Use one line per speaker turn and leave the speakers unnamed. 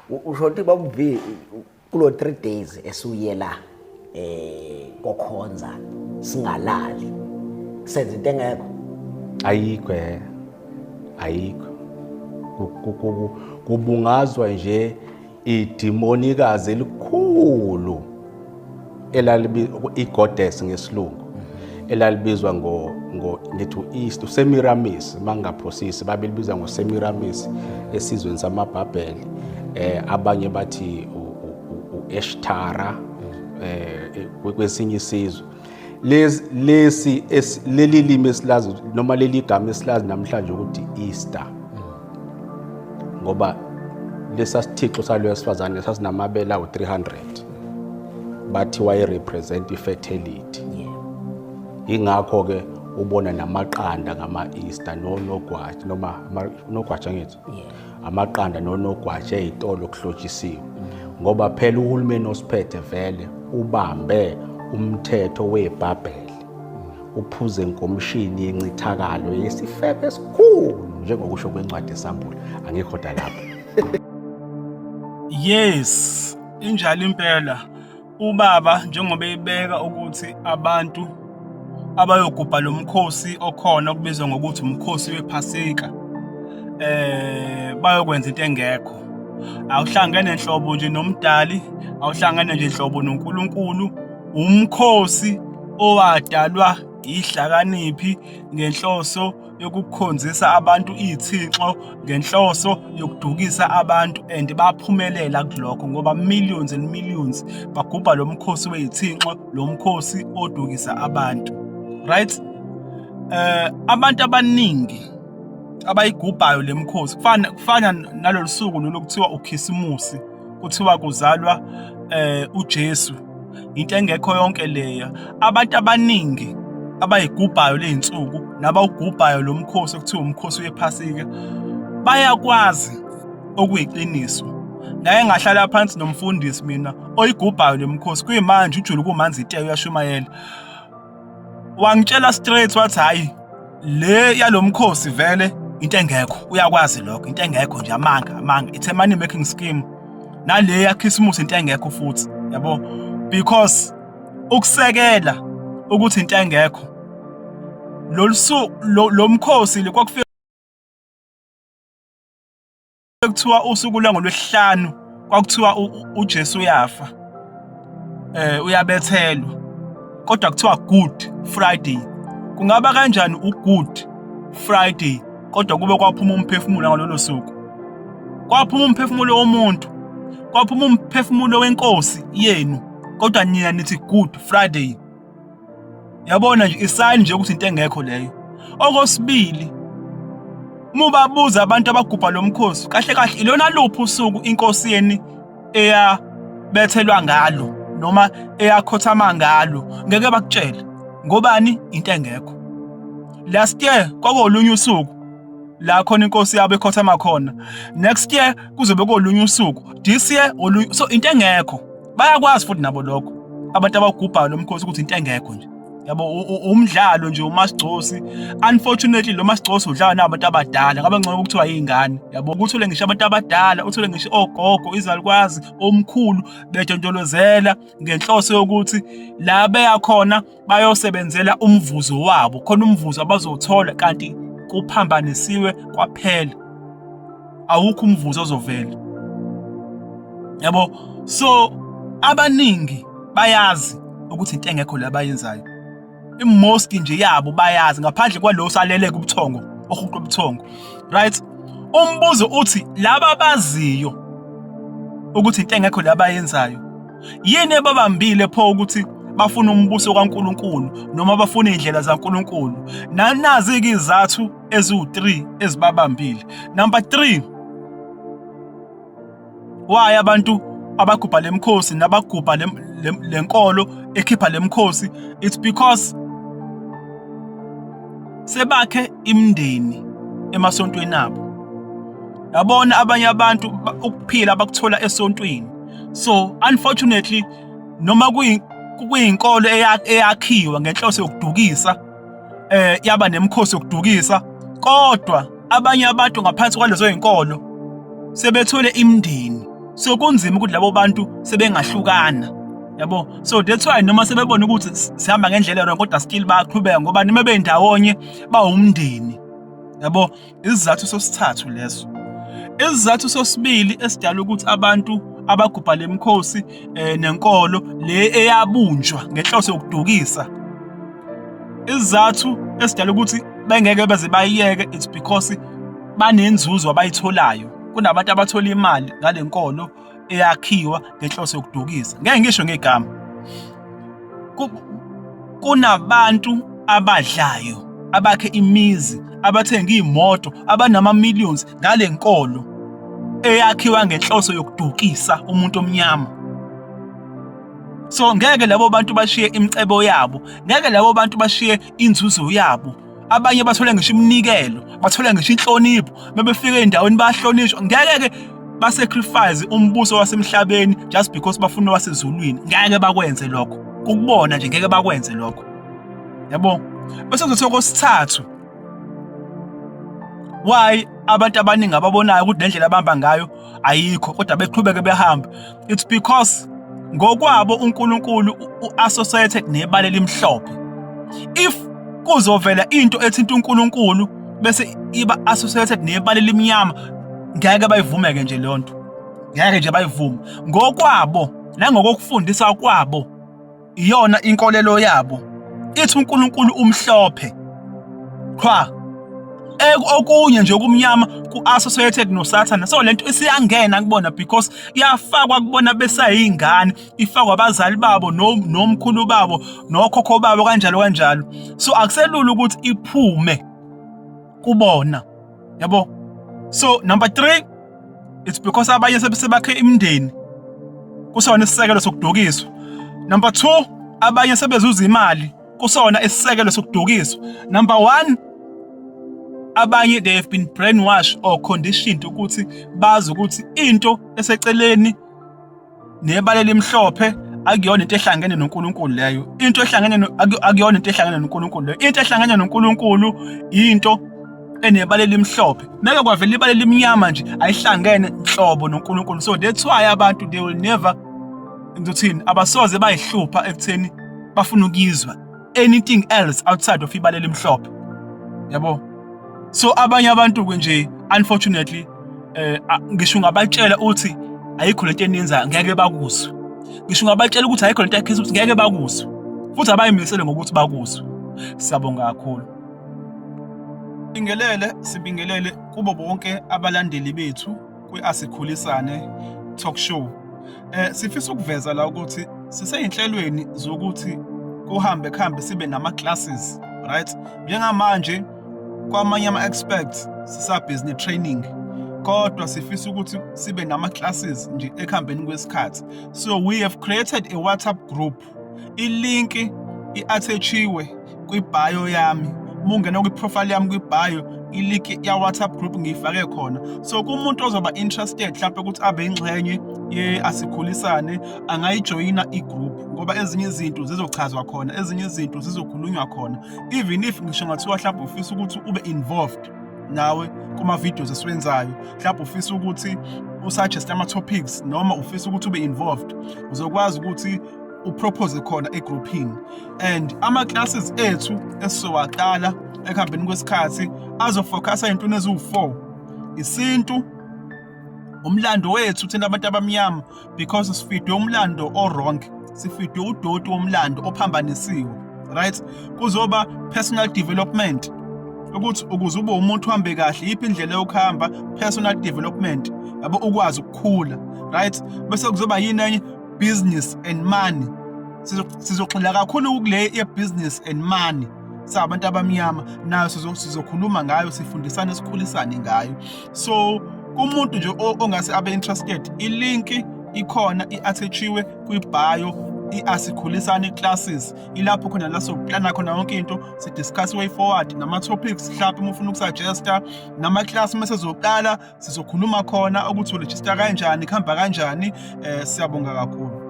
Usho ukuthi babu V, kulo 3 days esuyela kokhonza singalali, senze into engekho.
Ayikho, ayikho. Kubungazwa nje idimonikazi elikhulu elalibi igoddess ngesilungu, elalibizwa ngo ngithi uEast uSemiramis, mangaphosisi babelibiza ngoSemiramis esizweni samaBhabheli. Abanye bathi uEshtara kwesinye isizwe. Lesi leli limi esilazi noma leli gama esilazi namhlanje ukuthi Easter, ngoba lesa sithixo salo wesifazane sasinamabele awu-300, bathi waye-represent i-fertility. Ingakho-ke ubona namaqanda ngama-Easter nonogwaja, noma nogwaja ngithi amaqanda nonogwaja ey'tolo kuhlotshisiwe, ngoba phela uhulumeni osiphethe vele ubambe umthetho weBhabhele, uphuze enkomishini yencithakalo yesifebe esikhulu, njengokusho kwencwadi eSambulo. Angikho da lapho.
Yes, injalo impela. Ubaba njengoba ebeka ukuthi abantu abayogubha lo mkhosi okhona okubizwa ngokuthi umkhosi wePhasika bayokwenza into engekho. Awuhlangene nhlobo nje nomdali, awuhlangene nje nhlobo noNkulunkulu. Umkhosi owadalwa ihlakaniphi ngenhloso yokukhonzisa abantu iy'thixo, ngenhloso yokudukisa abantu, and baphumelela kulokho ngoba millions and millions bagubha lo mkhosi wey'thixo, lo mkhosi odukisa abantu, right? Abantu abaningi abayigubhayo le mkhosi, kufana nalolu suku lolu kuthiwa uKhisimusi, kuthiwa kuzalwa uJesu, into engekho yonke leyo. Abantu abaningi abayigubhayo ley'nsuku nabawugubhayo lo mkhosi okuthiwa umkhosi wePhasika bayakwazi okuyiqiniso. Ngake ngahlala phansi nomfundisi mina oyigubhayo le mkhosi, kuyimanje ujule kumanzi ite uyashumayela, wangitshela straight wathi hayi, le yalomkhosi vele into engekho, uyakwazi lokho, into engekho nje, amanga amanga, it's a money making scheme. Nale yaKhisimusi into engekho futhi, yabo, because ukusekela ukuthi into engekho lolu suku lo mkhosi kwakufika kuthiwa usuku lwangolwesihlanu kwakuthiwa uJesu uyafa, uyabethelwa, kodwa kuthiwa Good Friday. Kungaba kanjani uGood Friday kodwa kube kwaphuma umphefumulo ngalolo suku? Kwaphuma umphefumulo womuntu, kwaphuma umphefumulo wenkosi yenu, kodwa nina nithi Good Friday. Yabona nje isayini nje ukuthi into engekho leyo. Okwesibili, uma ubabuza abantu abagubha lo mkhosi, kahle kahle ilona luphi usuku inkosi yeni eyabethelwa ngalo noma eyakhothama ngalo, ngeke bakutshele. Ngobani? Into engekho. Last year kwakuwolunye usuku la khona inkosi yabo ekhothama khona, next year kuzobe kolunye usuku, this year olunye, so into engekho. Bayakwazi futhi nabo lokho abantu abagubhayo lo mkhosi ukuthi into engekho nje, yabo, umdlalo nje uMasigcosi. Unfortunately lo Masigcosi udlala nabantu abadala, ngabe ngcono ukuthiwa yingane, yabo, uthole ngisho abantu abadala, uthole ngisho ogogo, izalukwazi, omkhulu betontolozela ngenhloso yokuthi la beya khona bayosebenzela umvuzo wabo, khona umvuzo abazowuthola, kanti kuphambanisiwe kwaphela, awukho umvuzo ozovela, yabo. So abaningi bayazi ukuthi into engekho la abayenzayo, i-most nje yabo bayazi, ngaphandle kwalo salele kubuthongo ohuqa ubuthongo, right? Umbuzo uthi laba abaziyo ukuthi into engekho la abayenzayo, yini ebabambile pho ukuthi bafuna umbuso kaNkuluNkulu noma bafuna iy'ndlela zaNkuluNkulu? Nazi-ke izathu eziwu-3 ezibabambile. Number 3, why abantu abagubha lemkhosi nabagubha lenkolo ekhipha lemkhosi? It's because sebakhe imindeni emasontweni abo, yabona, abanye abantu ukuphila abakuthola esontweni. So unfortunately noma kuyinkolo eyakhiwa ngenhloso yokudukisa, yaba nemikhosi yokudukisa, kodwa abanye abantu ngaphansi kwalezo yinkolo sebethole imindeni. So kunzima ukuthi labo bantu sebengahlukana, yabo. So that's why noma sebebona ukuthi sihamba ngendlela wrong, kodwa still bayaqhubeka ngoba noma bendawonye bawumndeni, yabo. Isizathu sosithathu leso. Isizathu sosibili esidala ukuthi abantu abagubha lemikhosi nenkolo le eyabunjwa ngenhloso yokudukisa, isizathu esidala ukuthi bengeke beze bayiyeke, it's because banenzuzo abayitholayo. Kunabantu abathola imali ngale nkolo eyakhiwa ngenhloso yokudukisa. Ngeke ngisho ngegama. Kunabantu abadlayo, abakhe imizi, abathenga iy'moto, abanama-millions ngale nkolo eyakhiwa ngenhloso yokudukisa umuntu omnyama. So ngeke labo bantu bashiye imicebo yabo, ngeke labo bantu bashiye inzuzo yabo. Abanye bathole ngisho iminikelo, bathole ngisho inhlonipho, bebefika ey'ndaweni bayahlonishwa. Ngeke-ke basacrifice umbuso wasemhlabeni just because bafuna owasezulwini. Ngeke bakwenze lokho, kukubona nje ngeke bakwenze lokho, yabo. Bese kuzothi okwesithathu, why abantu abaningi ababonayo ukuthi lendlela abahamba ngayo ayikho kodwa beqhubeke behambe, it's because ngokwabo uNkulunkulu u-associated nebala elimhlophe. If kuzovela into ethinta uNkulunkulu bese iba associated nebala elimnyama, ngeke bayivumeke nje leyo nto, ngeke nje bayivume ngokwabo nangokokufundisa kwabo. Iyona inkolelo yabo ithi uNkulunkulu umhlophe qha, okunye nje okumnyama ku-associated noSathane. So lento isiyangena kubona because iyafakwa kubona besayingane, ifakwa abazali babo nomkhulu babo nokhokho babo kanjalo kanjalo. So akuselula ukuthi iphume kubona, yabo. So number 3, it's because abanye sebakhe imindeni, kusona isisekelo sokudukiswa. Number 2, abanye sebezuza imali, kusona isisekelo sokudukiswa. Number 1, abanye they have been brainwashed or conditioned ukuthi bazi ukuthi into eseceleni nebala elimhlophe akuyona into ehlangene noNkulunkulu leyo. Into ehlangene akuyona into ehlangene noNkulunkulu leyo. Into ehlangene noNkulunkulu into enebala elimhlophe. Meke kwavela ibala elimnyama nje, ayihlangene nhlobo noNkulunkulu. So that's why abantu they will never, ngizothini, abasoze bayihlupha ekutheni bafuna ukuyizwa anything else outside of ibala elimhlophe, yabo. So abanye abantu-ke nje unfortunately ngisho ungabatshela uthi ayikho lento eniyenzayo, ngeke bakuzwe. Ngisho ungabatshela ukuthi ayikho lento yakhisimusi, ngeke bakuzwe, futhi abayimisele ngokuthi bakuzwe. Siyabonga kakhulu. Bingelele, sibingelele kubo bonke abalandeli bethu kwi-Asikhulisane Talk Show. Sifisa ukuveza la ukuthi siseyinhlelweni zokuthi kuhambe kuhambe sibe nama classes, right? Njengamanje kwamanye ama experts sisabhizi ne-training, kodwa sifisa ukuthi sibe nama classes nje ekuhambeni kwesikhathi. So we have created a WhatsApp group. I-link i-attachiwe kwi-bio yami. Uma ungena kwi-profile yami kwi-bio, i-link ya WhatsApp group ngiyifake khona. So kumuntu ozoba interested mhlawumbe ukuthi abe ingxenye ye-Asikhulisane, angayijoyina i-group, ngoba ezinye izinto zizochazwa khona, ezinye izinto zizokhulunywa khona. Even if ngisho ngathiwa mhlawumbe ufisa ukuthi ube involved nawe kuma-videos esiwenzayo, mhlawumbe ufisa ukuthi usuggest ama-topics noma ufisa ukuthi ube involved, uzokwazi ukuthi upropose khona egroupini. And ama-classes ethu esizowaqala ekuhambeni kwesikhathi azofocusa ey'ntweni eziwu-4: isintu, umlando wethu thina abantu abamnyama, because sifidwe umlando o-wrong, sifidwe udoti womlando ophambanisiwe, right? Kuzoba personal development, ukuthi ukuze ube umuntu uhambe kahle, yiphi indlela yokuhamba, personal development, yabo, ukwazi ukukhula, right? Bese kuzoba yini enye? Business and money. Sizogxila kakhulu kule ye-business and money sabantu abamnyama, nayo sizokhuluma ngayo, sifundisane, sikhulisane ngayo. So kumuntu nje ongase abe interested, i-link ikhona, i-attachiwe kwi-bio, i-Asikhulisane classes, ilapho khona la sokuplana khona yonke into, si-discuss way forward nama-topics, mhlawumbe uma ufuna ukusuggesta, nama-class uma sezoqala sizokhuluma khona ukuthi uregister kanjani, kuhamba kanjani. Siyabonga kakhulu.